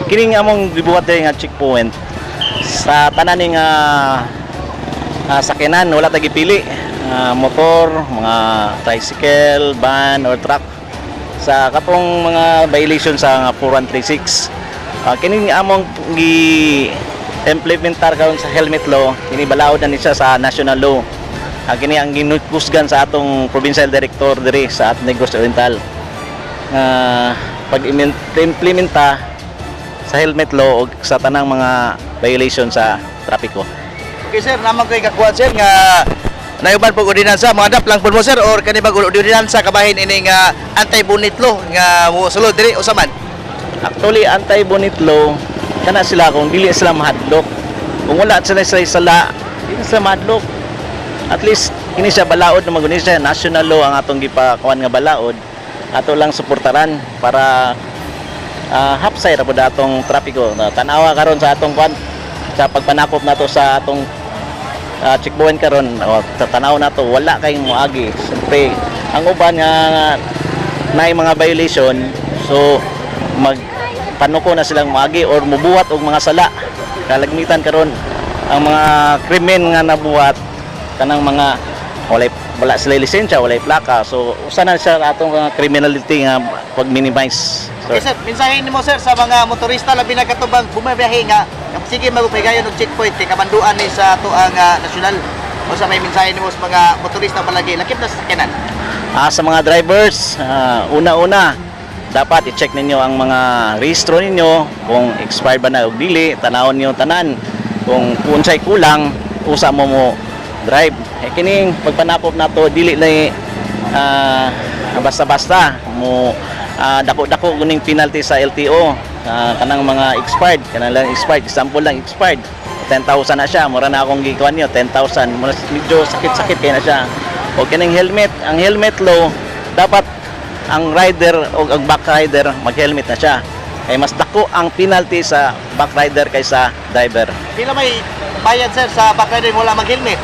Kining among gibuhat diri nga checkpoint sa tanan ning sakyanan, wala ta gipili. Motor, mga tricycle, van or truck sa katong mga violation sa nga 4136. Kining among gi implementar karon sa helmet law, kini balaod na ni siya sa national law. Kini ang ginukusgan sa atong provincial director diri sa at Negros Oriental nga pag-implementa sa helmet law og sa tanang mga violation sa trapiko. Okay sir, naman ko'y kakuha, sir, nga nayuban po ordinansa, mga dap lang po mo, sir, or kani bag ordinansa kabahin ining anti-bonnet law nga mosulod diri usa man? Actually, anti-bonnet law, kana sila kung dili sila mahadlok. Kung wala sila sa sala, dili sila mahadlok. At least, kini siya balaod na maguni siya, national law ang atong gipakuan nga balaod. Ato lang suportaran para hapsay ra pud atong trapiko. Tanawa karon sa atong kuan sa pagpanakop nato sa atong checkpoint karon, o, tanaw nato, wala kayong moagi. Siyempre, ang uban nga naay mga violation, so mag panuko na silang moagi or mubuhat og mga sala. Kalagmitan karon ang mga krimen nga nabuhat kanang mga wala sila lisensya, walay plaka. So usa na siya atong mga criminality nga pag-minimize. So, Okay sir, mensahe nimo, sir, sa mga motorista, labi na katubang bumabiyahe nga sige magpaygayon og checkpoint kay kamanduan ni sa atoang nasyonal. Unsa may mensahe nimo sa mga motorista palagi lakip na sa sakyanan? Sa mga drivers, una-una, dapat i-check ninyo ang mga rehistro ninyo kung expired ba na o dili, tanawon niyo tanan. Kung unsay kulang, usa mo mo drive. Eh kining pagpanakop nato, dili na basta-basta mo dako-dako kuning penalty sa LTO. Kanang mga expired, kanang lang expired, example lang, expired. 10,000 na siya, mura na akong gikuan niyo, 10,000. Mura medyo sakit-sakit kay na siya. O kining helmet, ang helmet law, dapat ang rider o ang back rider mag-helmet na siya. Kay mas dako ang penalty sa back rider kaysa driver. Pila may bayad, sir, sa back rider wala mag-helmet?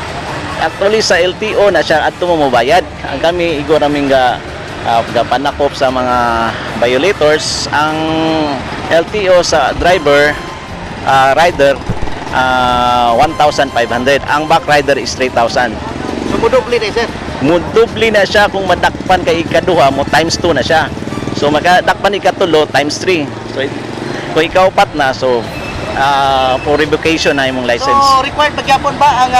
Actually, sa LTO na siya adto mo mobayad. Ang kami igo raming ga panakop sa mga violators, ang LTO sa driver rider 1,500. Ang back rider is 3,000. So mudoble ni, sir. Mudubli na siya kung madakpan kay ikaduha mo, times 2 na siya. So makadakpan ikatulo, times 3. So kung ikaw pat na, so for revocation na imong license. So required magyapon ba ang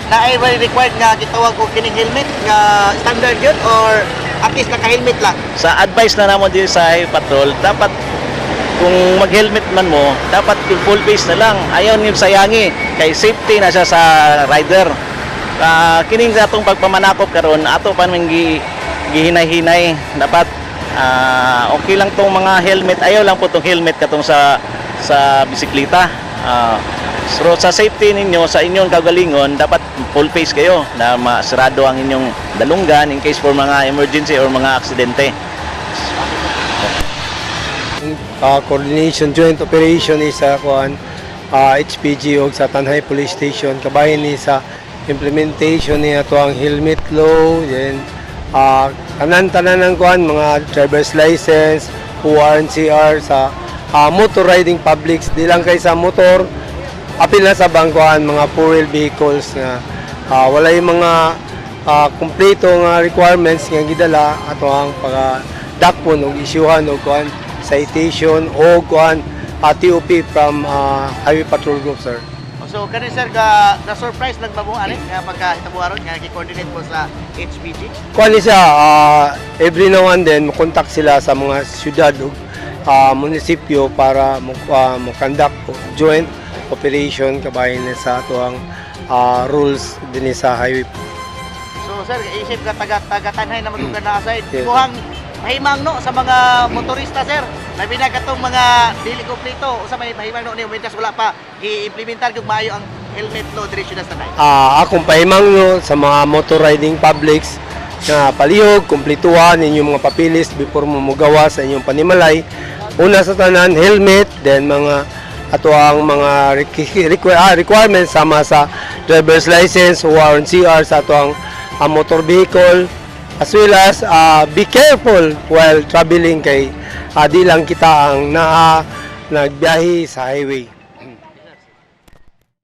naay required nga gitawag og kining helmet nga standard yun or at least naka-helmet lang? Sa advice na namon din sa Highway Patrol, dapat kung mag-helmet man mo, dapat yung full face na lang. Ayaw niyo sayangi kay safety na siya sa rider. Kining sa atong pagpamanakop karon, ato pa man gihinay-hinay. Dapat okay lang tong mga helmet. Ayaw lang po tong helmet katong sa bisikleta. So sa safety ninyo, sa inyong kagalingon, dapat full face kayo na masarado ang inyong dalunggan in case for mga emergency or mga aksidente. Coordination joint operation is sa kuan HPG og sa Tanjay Police Station kabahin ni sa implementation ni ato ang helmet law, then tanan-tanan ng kuan, mga driver's license, OR and CR sa motor riding publics, di lang kay sa motor, apil na sa bangkuan mga four-wheel vehicles nga walay mga kumpleto nga requirements nga gidala, ato ang pag dakpon og isyuhan og kuan citation o kuan TOP from Highway Patrol Group, sir. So kani sir, ka na surprise lang ba mo ani nga pagkahitabo aron nga gi-coordinate mo sa HPG? Kuan ni siya, every now and then mo-contact sila sa mga syudad ug munisipyo para mo conduct joint operation kabahin na sa ato ang rules dinhi sa highway. So sir, isip ka taga taga Tanjay na magugad na aside. Yes, sir. Kuhang pahimang no sa mga motorista, sir. Labi na katong mga dili kompleto. Usa may pahimang no ni mientras wala pa gi-implementar kung maayo ang helmet law diri sa Tanjay? Akong pahimang no sa mga motor riding publics nga palihog kumpletuhan inyong mga papilis before mo mugawa sa inyong panimalay. Una sa tanan, helmet, then mga ato ang mga requirements sama sa driver's license, OR and CR sa ato ang motor vehicle, as well as be careful while traveling kay di lang kita ang naa. nagbiyahe sa highway.